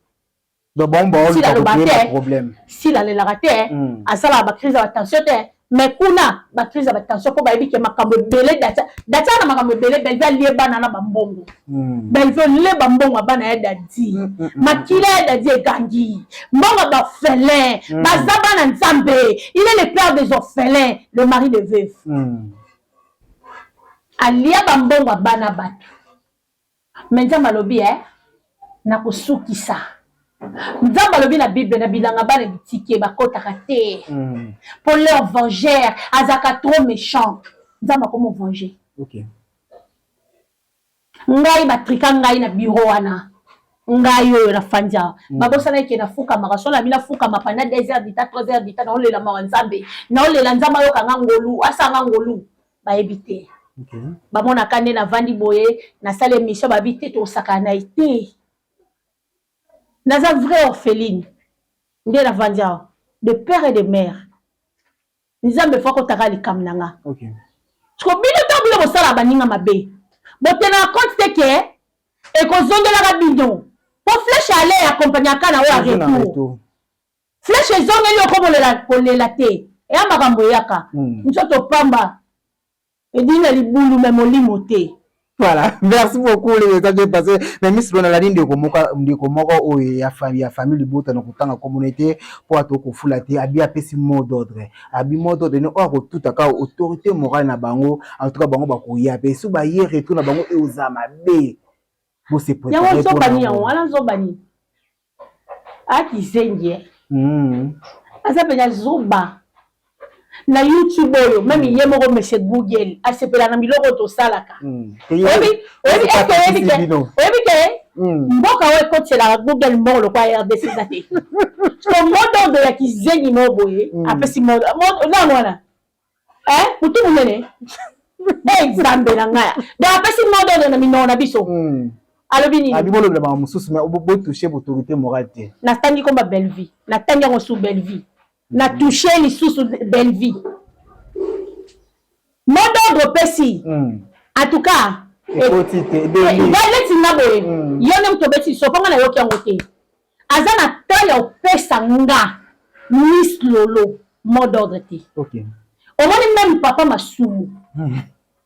[SPEAKER 2] Sila
[SPEAKER 1] aloba te, Sila alelaka te, asalaka bacrise ya batension te. Mais kuna bacrise ya batension, mpo bayebi ke makambo ebele Datia na makambo ebele. Belvi alie bana na bambongo. Belvi ole bambongo ya bana ya Dadi, makila ya Dadi egangi. Mbongo ya baorphelin, baza bana Nzambe. Il est le père des orphelins, le mari de veuve. Alia bambongo ya bana bato. Mais Nzambe alobi e nakosukisa. Nzambe alobi na Bible, na bilanga bana bitike bakɔtaka te, mpo leur vengeur azalaka trop méchant. Nzambe akomo venger. Ngai batrika ngai na bureau wana, ngai oyo nafandi awa, babosana eke nafukamaka. So na bi nafukama pendant 2 heures du temps, 3 heures du temps, naolela mawa Nzambe, naolela Nzambe ayoka nga ngolu, asala nga ngolu. Bayebi te, bamonaka nde navandi boye, nasala émission, babi te tosakana na ye te. Naza vraie orpheline nde navandi awa, de père et de mère. Nzambe fo akotaka likambo na nga. Siko bino, ntango bino bosala baninga mabe, botenaka compte te ke ekozongelaka bino, po flèche aller accompagnaka na oyo ya retour. Flèche ezongeli, okomolela kolela te. Eya makambo eyaka, nzoto pamba edini na libulu, me molimo te.
[SPEAKER 2] Voilà, merci beaucoup. Les messages bien passé. Mais Miss Lona ladi ndeko moko oyo ya famille libota na kotanga communauté po ato kofula te, abi apesi mot d'ordre. Abi mot d'ordre ne oyo akotutaka autorité morale na bango. En tout cas bango bakoya pe so baye, retour na bango e oza mabe. Bo se préparer.
[SPEAKER 1] Yango zobani, yango wana zobani akizengi. Aza mpenza zoba na YouTube oyo. Même ye moko monsieur Google asepela na biloko oyo tosalaka. Oyebi ke mboka oyo ekotiselaka Google mbongo lokwa RDC eza te. So mot d'ordre ya kizengi moko boye apesi nano wana mutu monene, Nzambe na ngai. Donc apesi mot d'ordre na minoko na biso, alobi nini?
[SPEAKER 2] Abi bolobela bango mosusu, mais botouche autorité morale te.
[SPEAKER 1] Natangi komba Bellevie, natangi yango su Bellevie, na touche lisusu Bellevie. Mot d'ordre opesi, en tout cas
[SPEAKER 2] ekoti te.
[SPEAKER 1] Neti nga boye, yo nde moto obeti liso, mpo nga nayoki yango te. Aza na temps ya opesa nga Miss Lolo mot d'ordre te. Omoni, même papa Masumu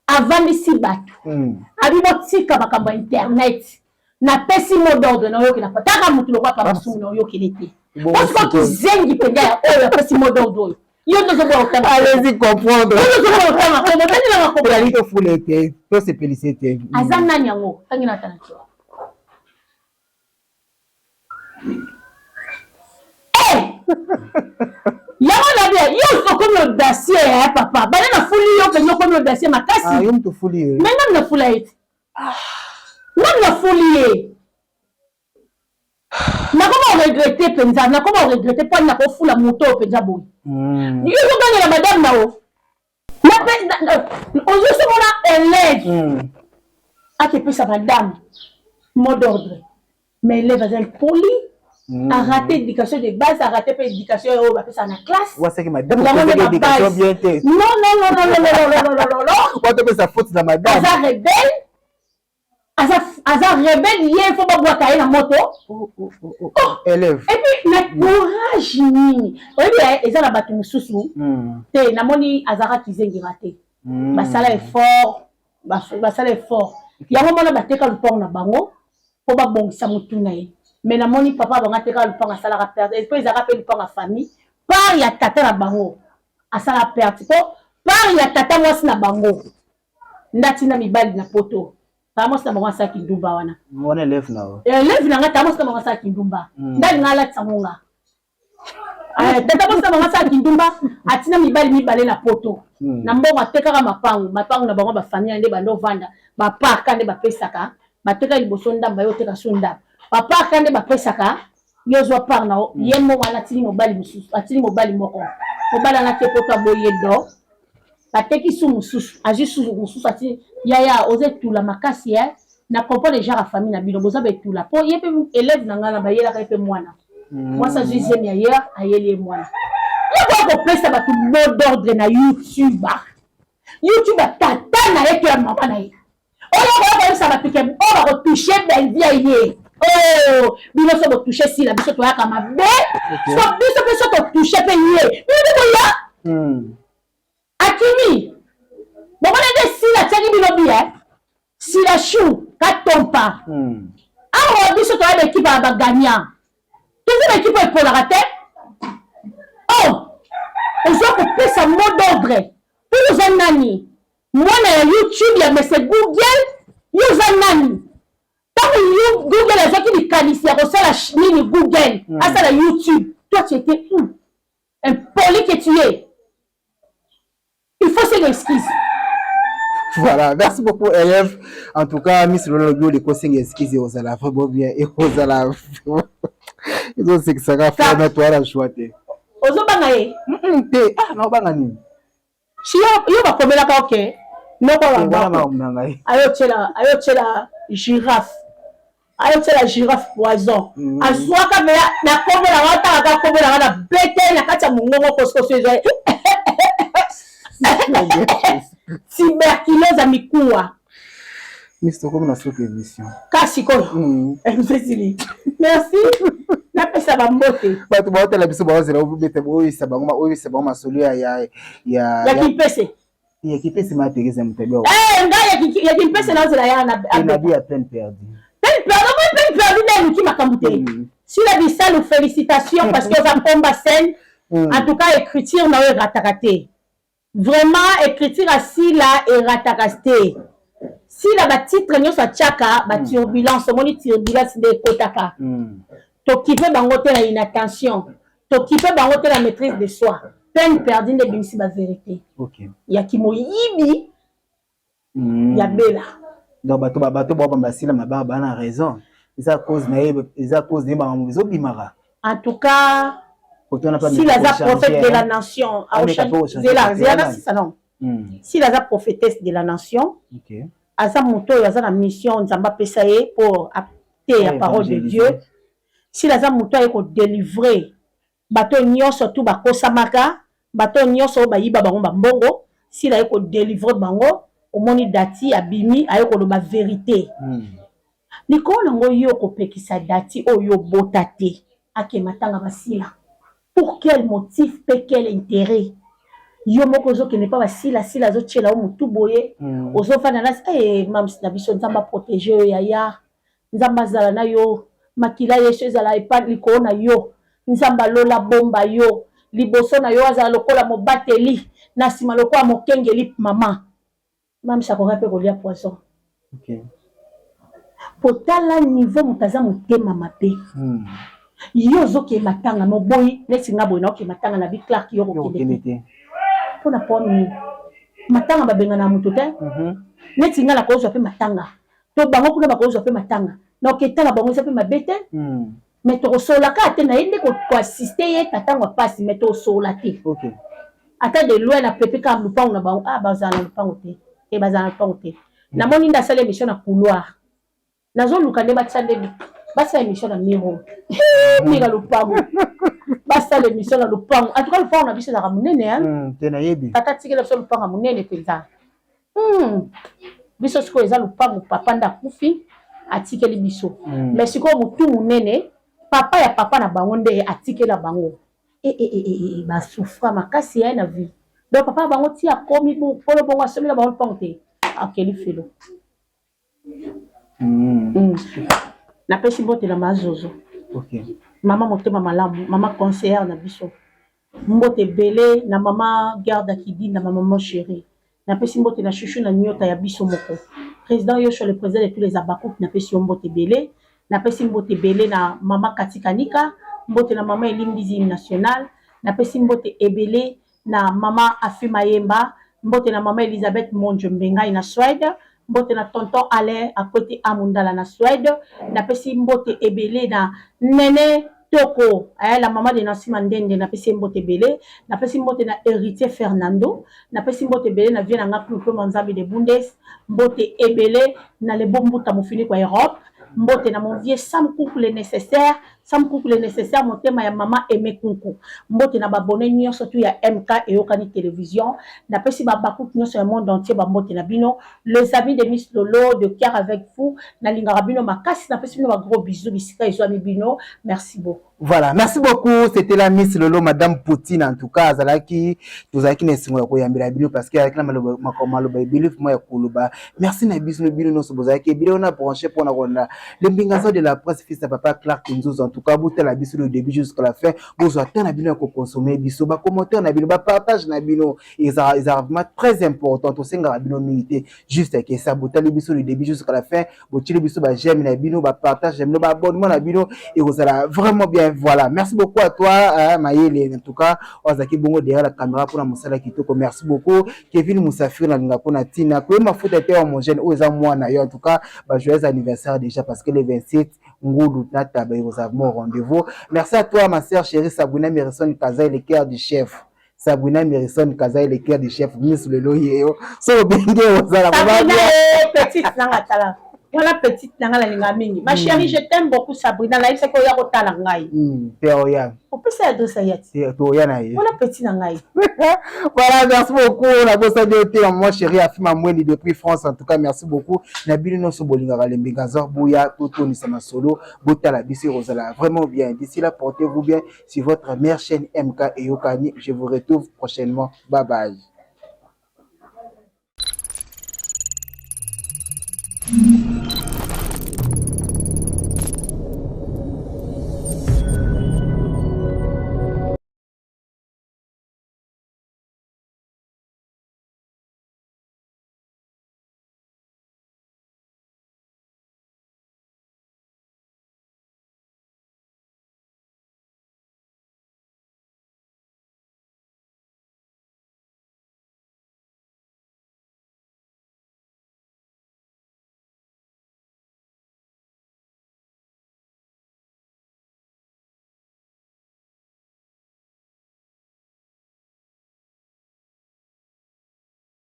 [SPEAKER 1] avandisi bato, abi botika makambo ya internet, napesi mot d'ordre, naoyokela taka motu lokwa papa Masumu, naoyokele te. Osiko kizengi mpenza ya oyo apesi mot d'ordre oyo, yo nde ozoboya otanga.
[SPEAKER 2] Allez-y comprendre.
[SPEAKER 1] Ozoboya otanga kombo, otangelanga kombo.
[SPEAKER 2] Tozali tofula te, tosepelise te.
[SPEAKER 1] Aza nani yango? Tangi na tana tiwa. Eh! Yango na bien, yo okomi audacieux ya papa bana, nafuli yo mpenza, okomi audacieux makasi.
[SPEAKER 2] Yo moto ofuli ye.
[SPEAKER 1] Mais ngami nafula ye te, ngami nafuli ye. Nakoma oregretter mpenza, nakoma oregretter mpo ani nakofula moto oyo mpenza boye. Yo ozogangela madame na o, ozosomona élève akepesa madame mot d'ordre, mais élève azali poli. Araté éducation de base, araté mpe éducation oyo bapesaka na classe.
[SPEAKER 2] Wasaki madame éducation bien te.
[SPEAKER 1] Non, non, non, non, non, non, non, non, non, non.
[SPEAKER 2] Watopesa faute na madame.
[SPEAKER 1] Aza rebelle, aza rebelle, ye fo babwaka ye na moto.
[SPEAKER 2] Oh, élève.
[SPEAKER 1] Et puis na courage nini oyebi, eza na bato mosusu te. Namoni azalaka kizengera te. Basala effort, basala effort yango mona bateka lupango na bango mpo babongisa motu na ye. Mais namoni papa bango ateka lupango, asalaka perte, mpo ezalaka mpe lupango ya famille, part ya tata na bango. Asala perte mpo part ya tata mwasi na bango nde atinda mibali na Poto. Tata mwasi na bango asalaki ndumba wana.
[SPEAKER 2] Wana élève na yo?
[SPEAKER 1] Élève na nga. Tata mwasi na bango asalaki ndumba, nde alinga alatisa ngo nga. Tata mwasi na bango asalaki ndumba, atinda mibali mibale na Poto na mbongo atekaka mapangu. Mapangu na bango, bafamille nde bando ovanda, baparka nde bapesaka. Bateka liboso ndambo, baye oteka so ndambo, baparka nde bapesaka. Yo ozwa part na ye moko wana. Atindi mobali mosusu, atindi mobali moko, mobali wana te Poto, aboye do bateki su mosusu, azwi susu mosusu, atindi. Yaya, oza etula makasi e na comprendre genre ya famille na bino, boza baetula. Mpo ye mpe élève na ngai na bayelaka ye mpe mwana mwasi azwi zemi ailleurs, ayeli ye mwana. Ye koya kopesa bato mot d'ordre na YouTube. YouTube tata na ye to ya mama na ye oyo koya koyebisa bato ke oyo bakotouche Bellevie ya ye? Oh, bino so botouche Sila, biso toyaka mabe. So biso mpe so totouche mpe ye, bino mpe boya. Akimi bomona nde Sila atiaki bino bie. Sila chou katompa. Awa biso toya baekipe ya bagagnant, toza baekipe oyo epolaka te. Oh, ozwa kopesa mot d'ordre mpo oza nani? Mwana ya YouTube ya mese Google, yo oza nani? Ntango Google azwaki likanisi ya kosala nini, Google asala YouTube, toi tu étais où? Impoli que tu es, il faut se excuse.
[SPEAKER 2] Voilà, merci beaucoup élève. En tout cas, Miss Lola lobi oleko senga excuse, ozala vraiment bien et ozala ezosekisaka frère toa na choix te.
[SPEAKER 1] Ozobanga ye?
[SPEAKER 2] Te, ah, naobanga nini?
[SPEAKER 1] Si yo bakomelaka oke noko.
[SPEAKER 2] Na ngai.
[SPEAKER 1] Ayotiela girafe, ayotiela girafe poison. Azwaka mpe na kombo nanga, otangaka kombo nanga na bete na kati ya mongongo, kosokoso ezwa tuberculose ya mikuwa.
[SPEAKER 2] Miss, tokomi na suka émission.
[SPEAKER 1] Kasi koyo esili. Merci, napesa bambote.
[SPEAKER 2] Bato baotala biso, baozela obeta, oyebisa bango, oyebisa bango masolo ya ya
[SPEAKER 1] ya ya Kimpese.
[SPEAKER 2] Ya Kimpese ma Teresa Mutabi.
[SPEAKER 1] Ngai ya Kimpese naozela ya
[SPEAKER 2] na bi ya peine perdue.
[SPEAKER 1] Peine perdue, moi peine perdue nde eluki makambo te. Sila Bisalu, félicitation, parce que oza pomba scène. En tout cas, écriture na oyo erataka te. Vraiment, écriture ya Sila erataka te. Sila, batitre nyonso atiaka baturbulence, omoni turbulence nde ekotaka. Tokipe bango te na inattention, tokipe bango te na maîtrise de soi. Peine perdue nde ebimisi bavérité ya kimoyibi ya Bela.
[SPEAKER 2] Donc bato bao basila mabanga baa na raison, eza cause na ye, eza cause na ye, makambo ezobimaka.
[SPEAKER 1] En tout cas, s'il aza prophète de la nation, zela zela nasisa non. S'il aza prophétesse de la nation, aza moto oyo aza na mission Nzambe apesa ye mpo ateya parole de Dieu. S'il aza moto aye kodélivre bato nyonso tu bakosamaka, bato nyonso oyo bayiba bango bambongo, s'il aye kodélivre bango. Omoni dati abimi, aye koloba vérité likolo nango. Yo kopekisa dati oyo obota te akema ntanga basila, pour quel motif mpe quel intérêt? Yo moko ozokende mpa basila, sila azotiela yo motu boye, ozofanda na mams na biso. Nzambe aprotege yo yaya, Nzambe azala na yo, makila Yesu ezala epa likolo na yo. Nzambe alola bomba yo liboso na yo, azala lokola mobateli na nsima, lokola mokengeli. Mama mamisi akoka mpe kolia poison po tala niveau moto aza motema mabe. Yo ozokende matanga moboyi neti nga boye, naokende matanga na bi Clark, yo kokende te. Mpona po nini? Matanga babengana ya moto te. Neti nga nakozwa mpe matanga to bango kuna bakozwa mpe matanga, naoketala bango, eza mpe mabe te. Mais tokosolaka te na ye nde koassiste ye ta ntango apasi, mais tokosola te. Ata de loin na pepe kaka lupango na bango. Ah, bazala na lupango te te, bazala na lupango te. Namoni nde asali émission na couloir, nazoluka nde batia nde. Basala émission na miro mira lopango, basala émission na lopango. En tout cas, lopango na biso ezalaka monene.
[SPEAKER 2] Te, nayebi.
[SPEAKER 1] Tata tikela biso lopango ya monene mpenza. Biso sikoyo eza lopango papa nde akufi atikeli biso, mais sikoyo motu monene, papa ya papa na bango nde atikela bango. Basouffra makasi ya na vie. Donc papa na bango ti akomi polo bongo, asomela bango lopango te, akeli felo. Napesi mbote na mazozo, mama motema malamu, mama conseillère na biso. Mbote ebele na mama Garda Kidinda, ma maman chérie. Napesi mbote na Shushu na Nyota ya biso moko, président Yoshua, le président de tous les Abakouk. Napesi yo mbote ebele. Napesi mbote ebele na mama Katikanika, mbote na mama Elimbizi national. Napesi mbote ebele na mama Afi Mayemba, mbote na mama Elisabeth Monjo Mbengai na Swede, mbote na tonton Alain Akwete Amundala na Swede. Napesi mbote ebele na Nene Toko, la maman de Nancy Mandende. Napesi mbote ebele. Napesi mbote na Héritier Fernando. Napesi mbote ebele na vie na nga Clouclo Nzambe de Bundes. Mbote ebele na Lebo Mbuta mofiniko ya Europe. Mbote na mon vieux Sam Kuku le nécessaire, Sam Kuku le nécessaire, motema ya mama Aimé Kunku. Mbote na babone nyonso tu ya MK Eyokani Télévision. Napesi babakuku nyonso ya monde entier bambote na bino. Les amis de Miss Lolo, de cœur avec vous. Nalingaka bino makasi. Napesi bino bagros bisous bisika ezwami bino. Merci beaucoup.
[SPEAKER 2] Voilà, merci beaucoup. C'était la Miss Lolo, Madame Poutine. En tout cas, azalaki, tozalaki na esengo ya koyambela bino parce que azalaki na maloba, maloba ebele vraiment ya koloba. Merci na biso bino nyonso bozalaki ebele wana branché mpona kolanda le Mbingazo de la presse, fils ya papa Clark Nzuzu. En tout cas, botala biso le début jusqu'à la fin. Bozwa temps na bino ya kokonsommer biso, bacommentaire na bino, bapartage na bino ezala vraiment très important. Tosengaka bino mingi te, juste que ça botali biso le début jusqu'à la fin, botieli biso baj'aime na bino, bapartage na bino, baabonnement na bino, ekozala vraiment bien. Voilà, merci beaucoup à toi, Mayele. En tout cas, ozalaki bongo derrière la caméra mpona mosala kitoko. Merci beaucoup, Kevin Musafir. Nalinga mpona ntina koyeba mafuta te wa mon jeune oyo eza mwana yo. En tout cas, ba joyeux anniversaire déjà, parce que le 27 ngulu na taba ekozala mon rendez-vous. Merci à toi, ma sœur chérie Sabrina Merison Kaza, le cœur du chef. Sabrina Merison Kaza, le cœur du chef. Miss Lelo yeyo so obenge ozala.
[SPEAKER 1] Sabrina, petite nanga, tala wana, petite nanga nalinga mingi. Ma chérie, je t'aime beaucoup, Sabrina. Nayebisaki oya kotala ngai.
[SPEAKER 2] Mpe oya.
[SPEAKER 1] Opesa adresse ya ti.
[SPEAKER 2] Toya na ye.
[SPEAKER 1] Wana petit na ngai.
[SPEAKER 2] Voilà, merci beaucoup. Nabosani yo te, maman chérie Afima Mweni depuis France. En tout cas, merci beaucoup na bino nyonso bolingaka Lembinga Zor. Boya totonisa masolo, botala biso, ekozala vraiment bien. D'ici là, portez-vous bien sur votre meilleure chaîne MK Eyokani. Je vous retrouve prochainement. Bye bye.